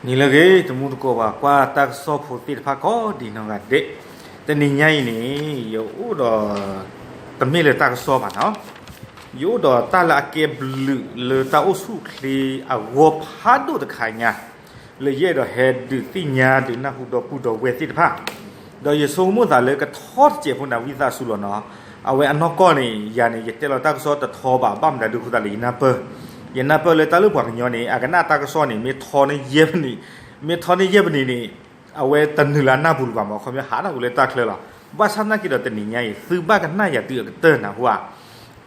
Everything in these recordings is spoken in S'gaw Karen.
နံၤလၢအဂ့ၤ တမူတကိးဘၣ် ကွၢ်တၢ်ကစီၣ်ဖိသ့ၣ်တဖၣ်ကိးဒံးနီၢ်ဂၤဒဲး, တနံၤညါအံၤန့ၣ် ယအိၣ်ဒီး တမ့ၢ်လၢတၢ်ကစီၣ်ဘၣ်နီၤ, ယအိၣ်ဒီးတၢ်လၢအကဲဘျုးလၢတၢ်အိၣ်ဆူၣ်အိၣ်ချ့အဂီၢ်ဖးဒိၣ်တခါညါ လၢယအဲၣ်ဒိးဟဲဒုးသ့ၣ်ညါဒုးနၢ်ဟူဒီပုၢ်ဒီဝဲၢ်သ့ၣ်တဖၣ်, ဒီးယဆိကမိၣ်သးလၢကထီတစဲးဖိန့ၣ် ဝံသးစူၤလီၤနီၤ, အဝဲအနီၢ်ကီၢ်န့ၣ် ယၤန့ၣ် ယတဲလီၤတၢ်ကစီၣ်တထီဘၣ် ဘၣ်မတၤဒုးအဃိသတးလၢယနၢ်ပၢၢ်, ယနၢ်ပၢၢ်လၢတၢ်လၢပှၤကညီန့ၣ် အကနၣ်တၢ်ကစီၣ်န့ၣ် မ့ၢ်ထီန့ၢ်ယဲၢ်ပနံး, မ့ၢ်ထီန့ၢ်ယဲၢ်ပနံးန့ၣ် အဝဲတနုာ်လၢအနၢ်ပူၤလၢၤဘၣ်မး ခီပညီဟးထီၣ်ကွံာ်လၢတၢ်ချၢလီၤ. ဘၣ်ဆၣ်သနာ်က့ဒီးတနံၤညါအံၤ သုဘၣ်ကနၣ်ယၤတုၤအကတၢၢ်နၢ်ဟူဧါ,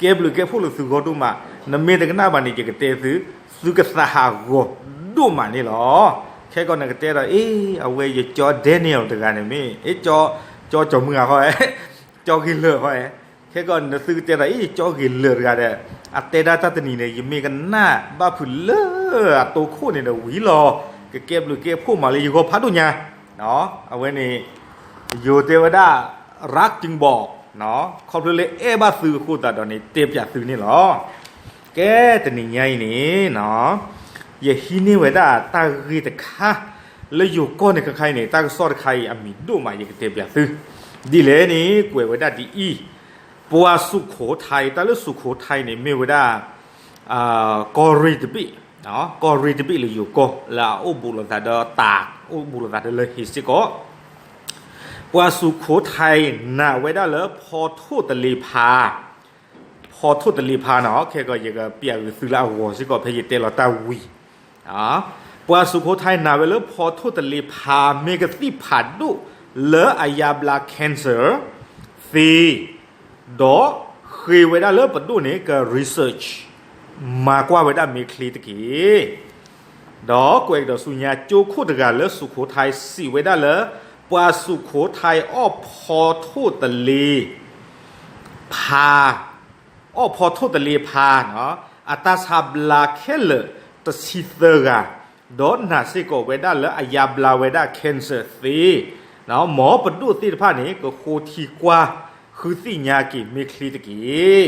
ကဲဘျုးကဲဖှိၣ်လၢသုဂီၢ်ဒိၣ်မး, နမ့ၢ်တကနၣ်ဘၣ်န့ၣ် ယကတဲသု, သုကသးဟးဂီၤဒိၣ်မးန့ၣ်လီၤ. ခဲကီးနကတဲဒီး အ့ အဝဲယကၠီ Daniel တဂၤန့ၣ်မ့ၢ် အ့ ကၠီ ကၠီမုၢ်ဂၤဃီ, ကၠီဂ့ၤလၢာ်ဃီ, ခဲကီးနသုကတဲဒီး အ့ ယကၠီဂ့ၤလၢာ်တဂၤဒီး အတဲဒၣ်တၢ်တနံၤန့ၣ် ယမ့ၢ်ကနၣ်ဘၣ်ဖုးလၢအတိခိၣ်န့ၣ်ဒီးဝံၤလီၤ, ကကဲဘျုးကဲဖှိၣ်မးလၢယဂီၢ်ဖးဒိၣ်ညါ, အဝဲန့ၣ် ယိၤတဲဝဲဒၣ် ရၢ်ကၠိဘီၣ်, ခီဖျိလၢအဲၣ်ဘၣ်သုအဃိသတးဒီးန့ၣ် တဲပၠးသုန့ၣ်လီၤ. ကဲ တနံၤညါအံၤန့ၣ် ယဟံးန့ၢ်ဝဲဒၣ်တၢ်ဂ့ၢ်တခါ လၢယိၤကီၢ်န့ၣ်ခဲခါအံၤန့ၣ် တၢ်ကစီၣ်တခါအံၤအမံၤဒိၣ်မး ယကတဲပၠးသု, ဒ်လဲၣ်န့ၣ် ကွဲးဝဲဒၣ်ဒ်အံၤ, ပှၤစူးခိၣ်ထၢၣ် တၢ်လၢစူးခိၣ်ထၢၣ်န့ၣ် မ့ၢ်ဝဲဒၣ် ကီၢ်ရ့ၣ်တဘ့ၣ်, ကီၢ်ရ့ၣ်တဘ့ၣ်လၢယိၤကီၢ် လၢအအိၣ်ဘူးလိာ်သးဒီးတၢ် အိၣ်ဘူးလိာ်သးဒီးလၢဟ့ၣ်စ့ၢ်ကီး, ပှၤစူးခိၣ်ထၢၣ်နာ်ဝဲဒၣ်လၢဖီထိၣ်တလ့ဖး ဖီထိၣ်တလ့ဖးနီၤ, ခဲကီးယကပျးဂုာ်သုလၢအဂီၢ်စ့ၢ်ကီး ဖဲယတဲလီၤတၢ်ဝံၤ, ပှၤစူးခိၣ်ထၢၣ်နာ်ဝဲလၢဖီထိၣ်တလ့ဖး မ့ၢ်ကသံၣ်ဖးဒိၣ်လၢအယါဘျါ cancer သ့, ဒီးဃ့ဝဲဒၣ်လၢပဒိၣ်န့ၣ် က research မၤကွၢ်ဝဲဒၣ်မ့ၢ်ချ့တက့ၢ်. ဒီးကွဲးကဒီးဆူညါ ကၠိခိၣ်တဂၤလၢစူးခိၣ်ထၢၣ်စံးဝဲဒၣ်လၢ ပှၤစူးခိၣ်ထၢၣ်အီၣ်ဖီထိၣ်တလ့ ဖး, အီၣ်ဖီထိၣ်တလ့ဖး, အတၢ်ဆါဘျါခဲလၢာ်တဆံသၢဂၤ, ဒီးနာ်စ့ၢ်ကီးဝဲဒၣ်လၢအယါဘျါဝဲဒၣ် cancer သ့, မ်ပဒိၣ်သ့ၣ်တဖၣ်န့ၣ် ကဃိထံကွၢ်ဃုသ့ၣ်ညါက့ၤမ့ၢ်ချ့တက့ၢ်.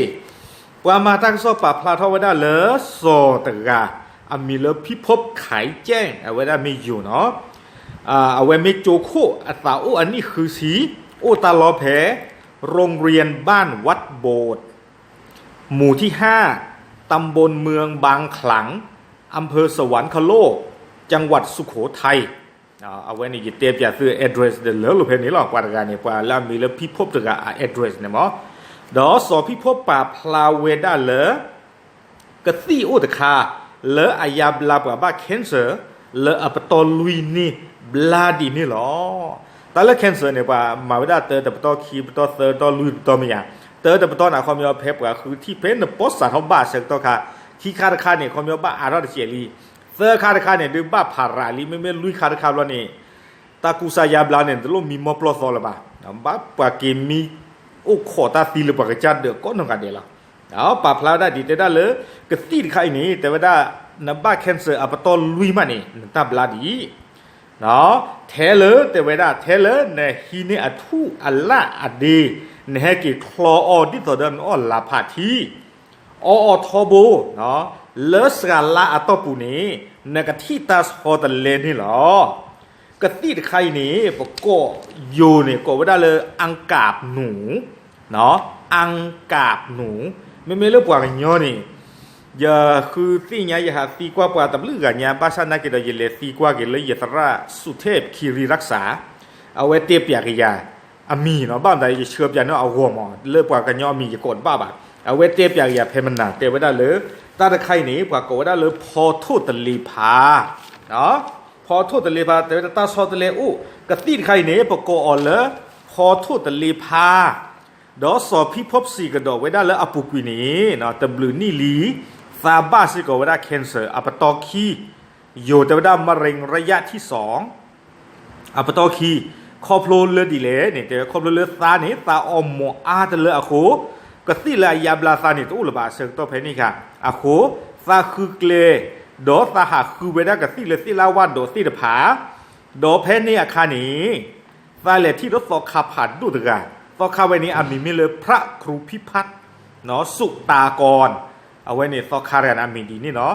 ပှၤမၤတၢ်ကစီၣ်ပာ်ဖျါထီၣ်ဝဲဒၣ်လၢစီၤတဂၤ အမံၤလၢ ဖံဖီၣ်ခၢၣ်ကဲၣ် အဝဲဒၣ်မ့ၢ်ယိၤနီၤ, အဝဲမ့ၢ်ကၠိခိၣ်အသးအိၣ်အနံၣ်ဃုဆံ, အိၣ်တၢ်လီၢ်ဖဲ โรงเรียนบ้านวัดโบสถ์ หมู่ที่ห้า ตำบลเมืองบางขลัง อำเภอสวรรคโลก จังหวัดสุโขทัย အဝဲန့ၣ်ယတဲပၠးသု address ဒီးလၢလိာ်ဖဲန့ၣ်လီၤ. ပှၤတဂၤန့ၣ် ပှၤလၢအမံၤလၢ ဖံဖီၣ်တဂၤအ address န့ၣ်မး, ဒီးစီၤဖံဖီၣ်ပာ်ဖျါဝဲဒၣ်လၢ ကသံၣ်အိၣ်တခါ လၢအယါဘျါပှၤဘၣ် cancer လၢအပတီၢ်လွံၢ်န့ၣ် ဘျါဒ်န့ၣ်လီၤ. တၢ်လၢ cancer န့ၣ် ပှၤမၤဝဲဒၣ်တၢတပတီၢ် ခံပတီၢ် သၢပတီၢ် လွံၢ်ပတီၢ်မ့ၢ်ဧါ, တၢတပတီၢ်န့ၣ် အခီပညီဖဲပှၤဃုထံၣ် ဖဲနပီၢ်စးထီၣ်ဘၣ်အဆၢကတီၢ်ခါ, ခံခါတခါန့ၣ် အခီပညီဘၣ်အါထီၣ်တစဲးလံ, သၢခါတခါန့ၣ် ဒုးဘၣ်ဖးရးလံ, မ့မ့ၢ်လွံၢ်ခါတခါဘျီန့ၣ် တၢ်ကူစါယါဘျါန့ၣ် တလိၣ်မံမီၢ်ပျီၢ်သီလၢၤဘၣ်, ဘၣ်ပှၤက့ၤမံအိၣ်ခိးတၢ်သံလၢပှၤကစၢ်ဒၢးကိးနီၢ်ဂၤဒဲးလီၤ. ပာ်ဖျါဝဲဒၣ်ဒ်တဲဒၣ်လၢ ကသံၣ်တခါအံၤန့ၣ် တဲဝဲဒၣ် နဘၣ် cancer အပတီၢ်လွံၢ်မးန့ၣ် နတၢ်ဘျါဒ်အံၤ, ထဲလၢတဲဝဲဒၣ် ထဲလၢနဟံးန့ၢ်အထူၣ်အလၣ်အဒ့ နဟဲက့ၤချီအီၤဒ်သိးဒီးနအီၣ်လါဖးထံ အီအီထီဘိ လၢစှၤလါအတီၢ်ပူၤန့ၣ် နကထံၣ်တၢ်ဆီတလဲန့ၣ်လီၤ. ကသံၣ်တခါအံၤန့ၣ် ပကိးယိၤန့ၣ် ကိးဝဲဒၣ်လၢ အၣ်ကၣ်နူၣ်, အၣ်ကၣ်နူၣ်, မ့မ့ၢ်လၢပှၤကညီန့ၣ် ယဃုသ့ၣ်ညါ ယဟးသံကွၢ်ပှၤတဘျုးဂၤညါ ဘၣ်ဆၣ်နာ်က့ဒီး ယလဲၤသံကွၢ်က့ၤလၢယသရၣ် စူးထဲး ခံရံရၢ်စၢ်, အဝဲတဲပၠးက့ၤယၤ အမံၤနီၤ, ဘၣ်မတၤယဆှၢပၠးန့ၢ်အဂီၢ်မး လၢပှၤကညီအမံၤယကိးတဘၣ်ဘၣ်, အဝဲတဲပၠးက့ၤယၤဖဲမနၤ တဲဝဲဒၣ်လၢ တၢ်တခါအံၤန့ၣ် ပှၤကိးဝဲဒၣ်လၢဖီထိၣ်တလ့ဖး, ဖီထိၣ်တလ့ဖး တဲဝဲဒၣ်တၢ်ဆီတလဲအိၣ်, ကသံၣ်တခါအံၤန့ၣ် ပကိးအီၤလၢ ဖီထိၣ်တလ့ဖး, ဒီးစီၤဖံဖီၣ်စံးကဒီးဝဲဒၣ်လၢအပူၤကွံာ်န့ၣ် တဘျုးနံၣ်လံ သးဘၣ်စ့ၢ်ကီးဝဲဒၣ် cancer အပတီၢ်ခံ, ယိၤတဲဝဲဒၣ် မ့ၢ်ရံရယၣ်ထံၣ်စီၤ အပတီၢ်ခံ, ခီဖျိလၢဒ်လဲၣ်န့ၣ် တဲဝဲခီဖျိလၢသးန့ၣ် သးအီၣ်မီၢ်အါတလၢအဃိ, ကသံၣ်လၢအယါဘျါသးန့ၣ် တအိၣ်လၢၤဘၣ်အဆၢကတီၢ်ဖဲန့ၣ်အခါ, အဃိ သးဃုကျဲ, ဒီးသးဟးဃုဝဲဒၣ်ကသံၣ်လၢသ့ၣ်လၣ်ဝၣ်ဒီးသ့ၣ်တဖၣ်, ဒီးဖဲန့ၣ်အခါန့ၣ် သးလဲၤထံၣ်ဒီးသီခါဖးဒိၣ်တဂၤ, သီခါဝဲန့ၣ် အမံၤမ့ၢ်လၢ พระครูพิพัฒน์ สุตากร, အဝဲန့ၣ်သီခါတဂၤန့ၣ် အမံၤဒ်န့ၣ်လီၤ.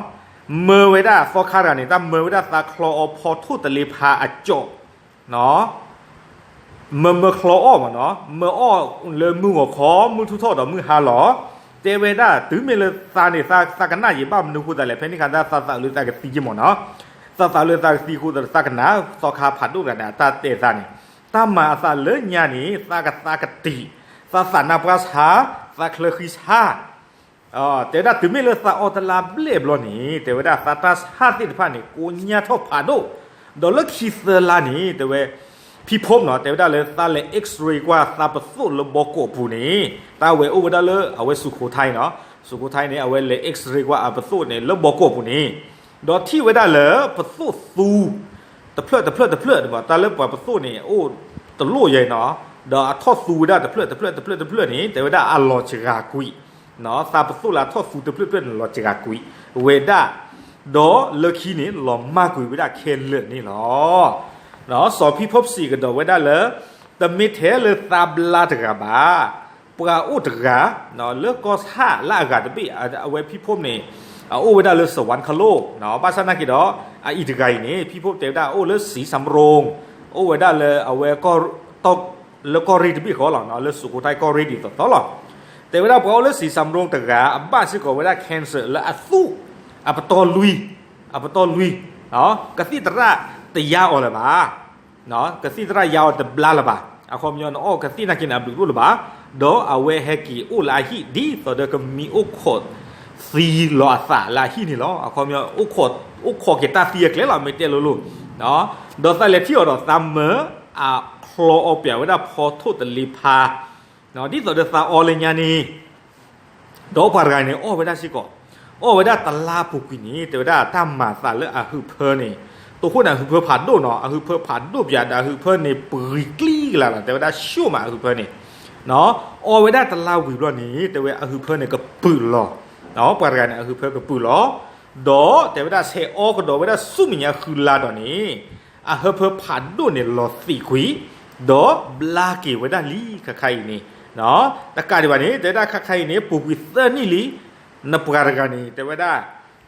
မၢဝဲဒၣ်သီခါတဂၤန့ၣ် တၢ်မၢဝဲဒၣ်သးချီအီၤဖီထိၣ်တလ့ဖါအကၠီၣ် မၢမၢချီအီၣ်မးနီၤ, မၢအီၣ်လၢမုၢ်ဂီၤခီ မုၢ်ထူၣ်ထီၣ်ဒီးမုၢ်ဟါလီၤ. တဲဝဲဒၣ်တုၤမ့ၢ်လၢသးန့ၣ် သးကနၣ်ယံာ်ဘၣ်မနုၤအဃိသတးလဲၣ်, ဖဲန့ၣ်အခါ တၢ်သးသးအုးလၢသးကသံက့မးနီၤ, သးသးအုးလၢသးကသံအဃိသတး သးကနၣ်သီခါဖးဒိၣ်တဂၤန့ၣ် အတၢ်တဲသးန့ၣ်, တၢ်မၤအသးလၢညါန့ၣ် သးကသးကတံာ်, သးသးနါပှၢ်ဆါ, သးချၢဃံဆါ တဲဝဲဒၣ်တုၤမ့ၢ်လၢသးအီတလါဘျဲၣ်ဘျီန့ၣ် တဲဝဲဒၣ်သးတၢ်ဆါသ့ၣ်တဖၣ်န့ၣ် ကိညၢ်ထီၣ်ဖးဒိၣ်, ဒီးလၢခံသၢလါန့ၣ် တဲဝဲ ဖံဖီၣ်နီၤ တဲဝဲဒၣ်လၢသးလဲၤ X-ray ကွၢ်သးပသိၣ်လၢဘီကီးပူၤန့ၣ် တၢ်ဝဲအိၣ်ဝဲဒၣ်လၢအဝဲစူခိၣ်ထဲနီၤ, စူခိၣ်ထဲန့ၣ် အဝဲလဲၤ X-ray ကွၢ်အပသိၣ်န့ၣ် လၢဘီကီးပူၤန့ၣ်, ဒီးထံၣ်ဝဲဒၣ်လၢပသိၣ်သူ တဖျၢၣ်တဖျၢၣ်တဖျၢၣ်န့ၣ်မး တၢ်လၢပှၤပသိၣ်န့ၣ် အိၣ်တလိၣ်ယဲနီၤ, ဒီးအထီၣ်သူဝဲဒၣ်တဖျၢၣ်တဖျၢၣ်တဖျၢၣ်တဖျၢၣ်န့ၣ် တဲဝဲဒၣ်အလီၤစှၤကွံာ် သးပသိၣ်လၢအထီၣ်သူတဖျၢၣ်တဖျၢၣ်န့ၣ်လီၤစှၤကွံာ်ဝဲဒၣ်, ဒီးလၢခံန့ၣ် လီၤမၢ်ကွံာ်ဝဲဒၣ်ခဲလၢာ်န့ၣ်လီၤ. စီၤဖံဖီၣ်စံးကဒီးဝဲဒၣ်လၢ တမ့ၢ်ထဲလၢသးဘျါတဂၤဘၣ်, ပှၤအိၣ်တဂၤ လၢကီၢ်ဆၣ်လၢအဂၤတဘ့ၣ် အဝဲဖံဖီၣ်န့ၣ် အအိၣ်ဝဲဒၣ်လၢစဝၣ်ခလိၣ်, ဘၣ်ဆၣ်နာ်က့ဒီး အအံၤတဂၤအံၤန့ၣ် ဖံဖီၣ်တဲဝဲဒၣ်အအိၣ်လၢစံၣ်စၤမရိၣ်, အိၣ်ဝဲဒၣ်လၢအဝဲ လၢကီၢ်ရ့ၣ်တဘ့ၣ်ဃီလီၤ, လၢစူခိၣ်ထဲကီၢ်ရ့ၣ်ဒ်သိးသိးလီၤ. တဲဝဲဒၣ်ပှၤအိၣ်လၢစံၣ်စၤမရိၣ်တဂၤ အဘၣ်စ့ၢ်ကီးဝဲဒၣ် cancer လၢအသူၣ် အပတီၢ်လွံၢ်, အပတီၢ်လွံၢ်, ကသံၣ်သရၣ်တယါအီၤလၢၤဘၣ်, ကသံၣ်သရၣ်ယါအီၤတဘျါလၢၤဘၣ်, အခီပညီနအီၣ်ကသံၣ်နာ်က့န့ၣ် အဘျုးတအိၣ်လၢၤဘၣ်, ဒီးအဝဲဟဲက့ၤအိၣ်လၢအဟံၣ် ဒ်သိးဒီးကမံအိၣ်ခိးသံလီၤအသးလၢအဟံၣ်န့ၣ်လီၤ. အခီပညီ အိၣ်ခိးက့ၤတၢ်သံအကျဲလီၤ မ့ၢ်တဲလိၤလိၤ, ဒီးသးလဲၤထံၣ်အီၤဒီးသးမၢအချီအီပၠးဝဲဒၣ်ဖီထိၣ်တလ့ဖါ ဒ်သိးဒီးသးအီလၢညါန့ၣ် ဒီးပှၤတဂၤန့ၣ် အီၣ်ဝဲဒၣ်စ့ၢ်ကီး, အီၣ်ဝဲဒၣ်တလါပူၤကွံာ်န့ၣ် တဲဝဲဒၣ်တၢ်မၤသးလၢအဟုးဖၢန့ၣ်, တိခိၣ်န့ၣ်အဟုးဖၢဖးဒိၣ်နီၤ, အဟုးဖၢဖးဒိၣ်ပၠးဒီးအဟုးဖၢန့ၣ် ပှံၤကျံကလၤလီၤ, တဲဝဲဒၣ်ဆှိၣ်မးအဟုးဖၢန့ၣ်, အီၣ်ဝဲဒၣ်တလါဝံၤဘျီန့ၣ် တဲဝဲအဟုးဖၢန့ၣ်ကပုာ်လီၤ, ပှၤတဂၤန့ၣ် အဟုးဖၢကပုာ်လီၤ, ဒီးတဲဝဲဒၣ်ဆဲးအီကဒီးဝဲဒၣ်ဆူမဲာ်ညါဃုလါဒီးန့ၣ် အဟုးဖၢဖးဒိၣ်န့ၣ်လီၤသံးကွံာ်, ဒီးဘျါက့ၤဝဲဒၣ်လံခါခါအံၤန့ၣ်, တကးဒံးဘၣ်န့ၣ် တဲဝဲဒၣ်ခါခါအံၤန့ၣ် ပူၤကွံာ်သၢနံၣ်လံ, နပှၤတဂၤန့ၣ် တဲဝဲဒၣ်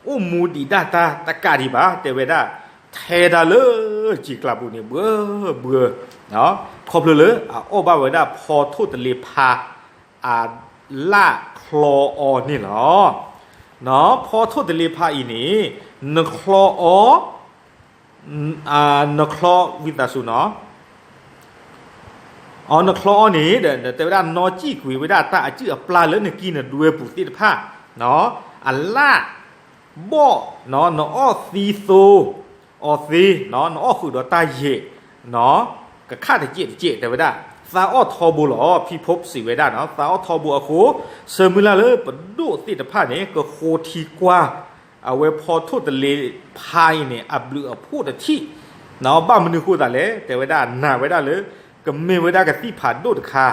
အိၣ်မူဒံးဒၣ်တၢ်တကးဒံးဘၣ် တဲဝဲဒၣ်, ထဲဒၣ်လၢစံာ်ကျါပူၤန့ၣ် ဘှၢဘှၢ, ခီဖျိလၢအအီၣ်ဘၣ်ဝဲဒၣ်ဖီထိၣ်တလ့ဖါ အလၣ်ချီအီန့ၣ်လီၤ. ဖီထိၣ်တလ့ဖါအံၤန့ၣ် နချီအီ နချီဝံသးစူၤနီၤ, အနချီအီန့ၣ် တဲဝဲဒၣ်နီၢ်စံၣ်ကွံာ်ဝဲဒၣ်တၢ်အစုၣ်အပျၢ်လၢနကံၢ်နဒွဲပူၤသ့ၣ်တဖၣ်, အလၣ် ဘီၣ်, နအီၣ်သံသိ အီသ့, နအီၣ်ဃုာ်ဒီးတၢ်ယဲၢ်, ကခၣ်တကဲးတကဲး တဲဝဲဒၣ်, သးအီၣ်ထီဘိလီၤ. ဖံဖီၣ်စံးဝဲဒၣ်နီၤ သးအီၣ်ထီဘိအဃိ ဆၢမုၢ်လၢ်လၢပဒိၣ်သ့ၣ်တဖၣ်န့ၣ် ကဃိထံကွၢ် အဝဲဖီထိၣ်တလ့ဖါအံၤန့ၣ် အဘျုးအဖှိၣ်တထံၣ်, ဘၣ်မနုၤဃိသးလဲၣ် တဲဝဲဒၣ်နာ်ဝဲဒၣ်လၢ ကမ့ၢ်ဝဲဒၣ်ကသံၣ်ဖးဒိၣ်တခါ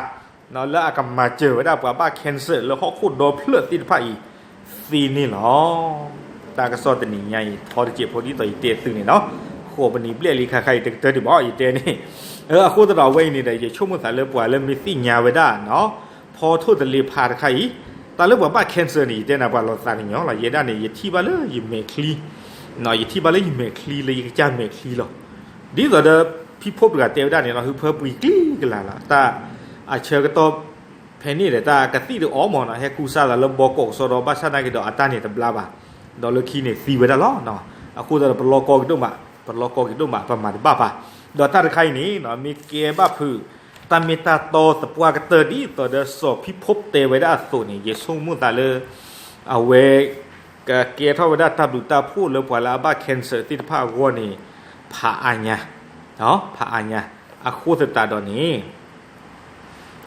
လၢအကမၤစၢၤဝဲဒၣ်ပှၤဘၣ် cancer လၢဟီၣ်ခိၣ်ဒီဖျၢၣ်သ့ၣ်တဖၣ်အံၤသ့န့ၣ်လီၤ. တၢ်ကစီၣ်တနံၤညါအံၤ ထီတစဲးဖိဒ်သိးယတဲသုန့ၣ်နီၤ, ဃိးပနံၤဘျဲၣ်လံခါခါအံၤ တကတၢၢ်ဒံးဘၣ် ယတဲန့ၣ်, အဃိသတးဒီးအဝဲအံၤန့ၣ်ဒီး ယဆိကမိၣ်သးလၢပှၤလၢမ့ၢ်သ့ၣ်ညါဝဲဒၣ်နီၤ ဖီထိၣ်တလ့ဖါတခါအံၤ, တၢ်လၢပှၤဘၣ် cancer န့ၣ် ယတဲနၤပှၤလီၤသးကညီၤလီၤ. ယဲဒၣ်န့ၣ် ယထံၣ်ဘၣ်လၢယမဲာ်ချံ, ယထံၣ်ဘၣ်လၢယမဲာ်ချံလၢယကစၢ်မဲာ်ချံလီၤ. ဒ်သိးဒီး ဖံဖီၣ်တဂၤတဲဝဲဒၣ်န့ၣ်လီၤ ဟုးဖၢပှံၤကျံကလၤလီၤ. တၢ်အဆၢကတီၢ်ဖဲန့ၣ်ဒီး တၢ်ကသံၣ်တအီမးနီၤ ဟဲကူစါသးလၢဘီကီးကစီဒီး ဘၣ်ဆၣ်နာ်က့ဒီးအတၢ်န့ၣ်တဘျါဘၣ်, ဒီးလၢခံန့ၣ်သံဝဲဒၣ်လီၤ. အဃိသတးဒီး ပလီၢ်ကီက့ၤဒိၣ်မး, ပလီၢ်ကီက့ၤဒိၣ်မး ပမၤတဘၣ်ဘၣ်. ဒီးတၢ်တခါအံၤန့ၣ် မ့ၢ်ကဲဘၣ်ဖုး တၢ်မ့ၢ်တၢ်တီသပှၢ်ကတၢၢ် ဒ်သိးဒီးစီၤဖံဖီၣ်တဲဝဲဒၣ်အသိးန့ၣ် ယဆိကမိၣ်သးလၢ အဝဲ ကကဲထီၣ်ဝဲဒၣ်တၢ်ဘျုးတၢ်ဖှိၣ်လၢပှၤလၢအဘၣ် cancer သ့ၣ်တဖၣ်အဂီၢ်န့ၣ် ဖးအါညါ, ဖးအါညါ. အဃိသတးဒီးန့ၣ်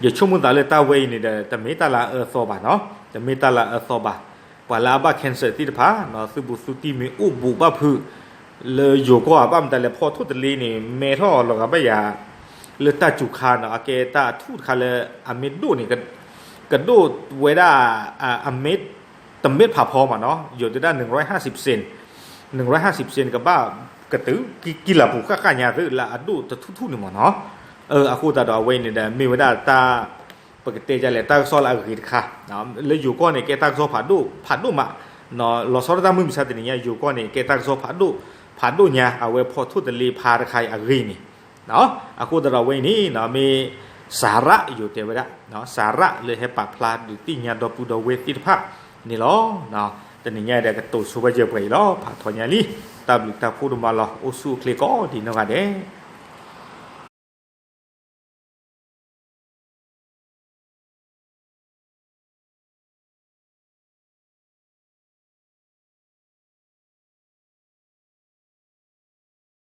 ယဆိကမိၣ်သးလၢတၢ်ဝဲအံၤန့ၣ်ဒီး တမ့ၢ်တၢ်လၢအအၢသီဘၣ်နီၤ, တမ့ၢ်တၢ်လၢအအၢသီဘၣ်. ပှၤလၢအဘၣ် cancer သ့ၣ်တဖၣ် သုးဘူးသုးတံၢ်မ့ၢ်အိၣ်ဘူးဘၣ်ဖုး လၢယိၤကီၢ် ဘၣ်မတၤလဲၣ် ဖီထိၣ်တလ့န့ၣ် မဲထီၣ်လီၤဂာ်ဘၣ်ယၤ လၢတၢ်စူၤခါနီၤ, အကဲတၢ်အထူၣ်တခါလၢ အမ့ၢ်ဒိၣ်န့ၣ် ကဒိၣ်ဝဲဒၣ် အမ့ၢ် တမ့ၢ်ဖးဖီမးနီၤ, ယိၤတဲဒၣ် နွံရာ်ဟးဆံးပစ့ၣ်, နွံရာ်ဟးဆံးပစ့ၣ်န့ၣ် ကဘၣ်ကတုၤ ကံၢ်လၤပူၤဃၣ်ဃၣ်ညါသု လၢအဒိၣ်တထူၣ်ထူၣ်န့ၣ်မးနီၤ. အဃိသတးဒီးအဝဲအံၤန့ၣ်ဒီး မ့ၢ်ဝဲဒၣ်တၢ် ပကတဲဒ်လဲၣ် တၢ်ကစီၣ်လၢအဂ့ၤတခါ, လၢယိၤကီၢ်န့ၣ် ကဲတၢ်ကစီၣ်ဖးဒိၣ် ဖးဒိၣ်မး, လီၤဆီဒၣ်တၢ်မုၢ်မဆါတနံၤညါ ယိၤကီၢ်န့ၣ် ကဲတၢ်ကစီၣ်ဖးဒိၣ်, ဖးဒိၣ်ညါ အဝဲဖီၣ်ထိၣ်တလ့ဖါတခါအံၤအဂ့ၢ်န့ၣ်, အဃိသတးဒီးအဝဲအံၤန့ၣ် မ့ၢ်စၤရၣ်ယိၤတဲဝဲဒၣ်, စၤရၣ်လၢဟဲပာ်ဖျါဒုးသ့ၣ်ညါဒီပုၢ်ဒီဝဲၢ်သ့ၣ်တဖၣ်န့ၣ်လီၤ. တနံၤညါဒီးကတိၤဆိပာ်စၢၤပှဲၤအံၤလီၤ. ဖးထီညါလံ, တၢ်ဘျုးတၢ်ဖှိၣ်ဒိၣ်မးလီၤ. အိၣ်ဆူၣ်အိၣ်ချ့ကိးဒံးနီၢ်ဂၤဒဲး.